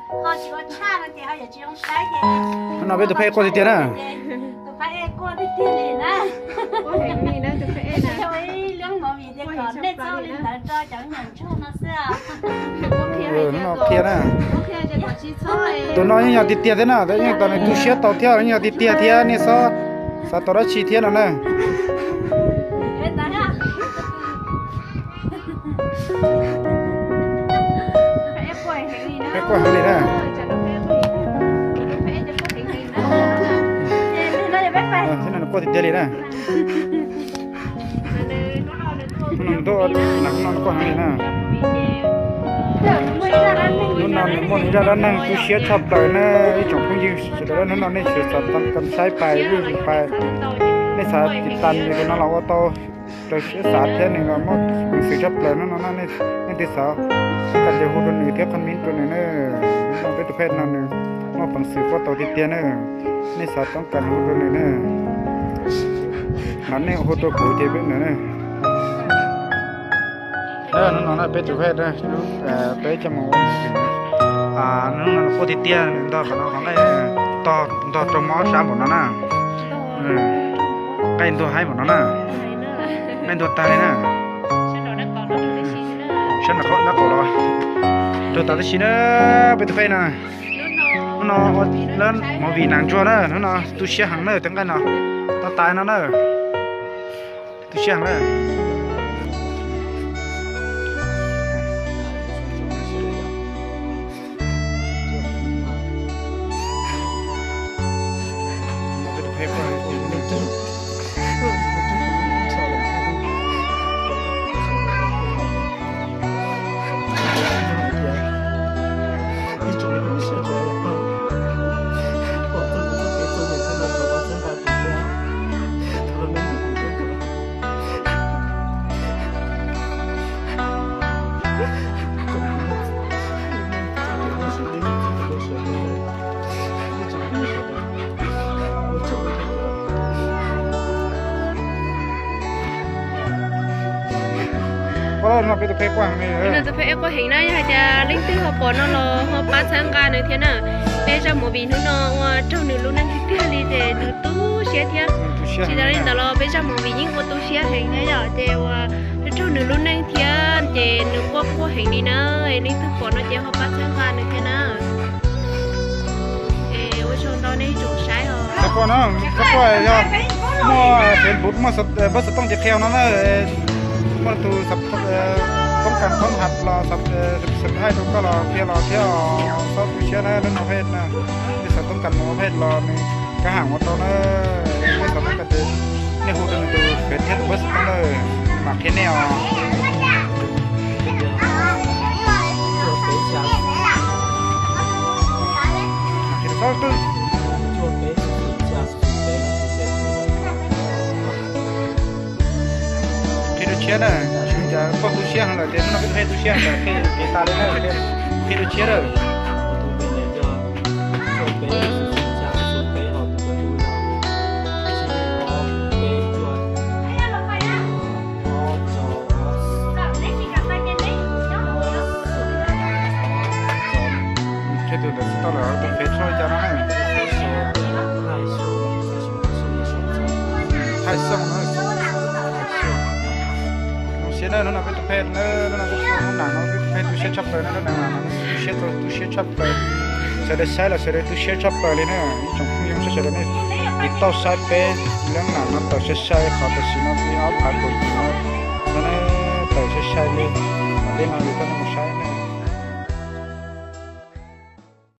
Hnub no peb tus phab quaj tiag tiag na. Hnub no qhia na. Tus no yeej yog tiag tiag thiab na, yeej tos nws tu siab tau thiab, yeej yog tiag tiag thiab, nej txhob xav tau dab tsi thiab no na. Peb quaj heev li na. Thiab no nws quaj tiag tiag li na. Hnub no nws quaj heev li na. Hnub no nws muaj ib zaj dab neeg tu siab tshaj plaws na ib tsoom phooj ywg sawv daws. Hnub no nej sawv daws tau kam saib pais view pais, nej xav tiv tas nws no los ua tau raws siab xav thiab nws los muaj peev xwm tshaj plaws no no na. Nej twg xav, nej cia li hu rau nws thiab comment rau nws na. Hnub no peb tus phej no nws muaj peev xwm quaj tau tiag tiag na. Nej xav toob kas hu rau nws na, los nej hu rau kuv ces peb nws na. Hnub no na peb tus phej, peb coj mus ua movie, hnub no nws quaj tiag tiag, nws ntog qhov no qhov nqaij, ntog rau mob sab npaum no na. Nqaij ntuag haib npaum no na. Nqaij ntuag tag li na. Sab nraum qaum los, ntuag tag tib si na. Peb tus phej no, hnub no ua movie Nas Ntsuag na, hnub no tu siab heev na, tej nqaij no tau tas no na. Tu siab heev na. Tus phej quaj heev na, yog hais tias leej twg ho pom no los ho pab txhawb nqa nws thiab na. Peb zaj movie hnub no ua raug nws lub neej tiag tiag li ces nws tu siab thiab. Tsis tas li ntawd los peb zaj movie yeej ua tu siab heev thiab yom, ces ua raug nws lub neej thiab ces nws quaj quaj heev li na. Leej twg pom no ces ho pab txhawb nqa nws thiab na. Es ua tsaug ntau nej tsoom saib os. Txhob quaj no, txhob quaj, yog muaj Facebook muaj npawb xov tooj ces qhia no na. Muaj tus toob kas thoob has los subscribe rau koj los qhia los thiab, txhob tu siab na, hnub no peb, nej xav toob kas mus ua phej los nws kav ham ua tau na. Nej xav toob kas ces nej hu rau nws tus Facebook thiab tus npawb xov tooj na, mam qhia nej os. Qhia rau tshiab na, sum cas koj tu siab heev lawm ces hnub no peb tu siab heev lawm, qhia tas li na, qhia rau tshiab lawm. Qhia tus ntawd tsis tau lawm, tus Facebook tso li cas no na. Thaij Xyooj na. Zoo siab na, hnub no peb tus phej, hnub no peb tus phej tu siab tshaj plaws na, hnub no tu siab, tu siab tshaj plaws. Sawv daws saib los sawv daws tu siab tshaj plaws li na, ib tsoom phooj ywg sawv daws nej tiv tauj saib peb leej nam no tawm sai sai qhov tam sim no li ob phav kaum yim no, no tawm sai sai li, peb no yus coj nej mus saib na.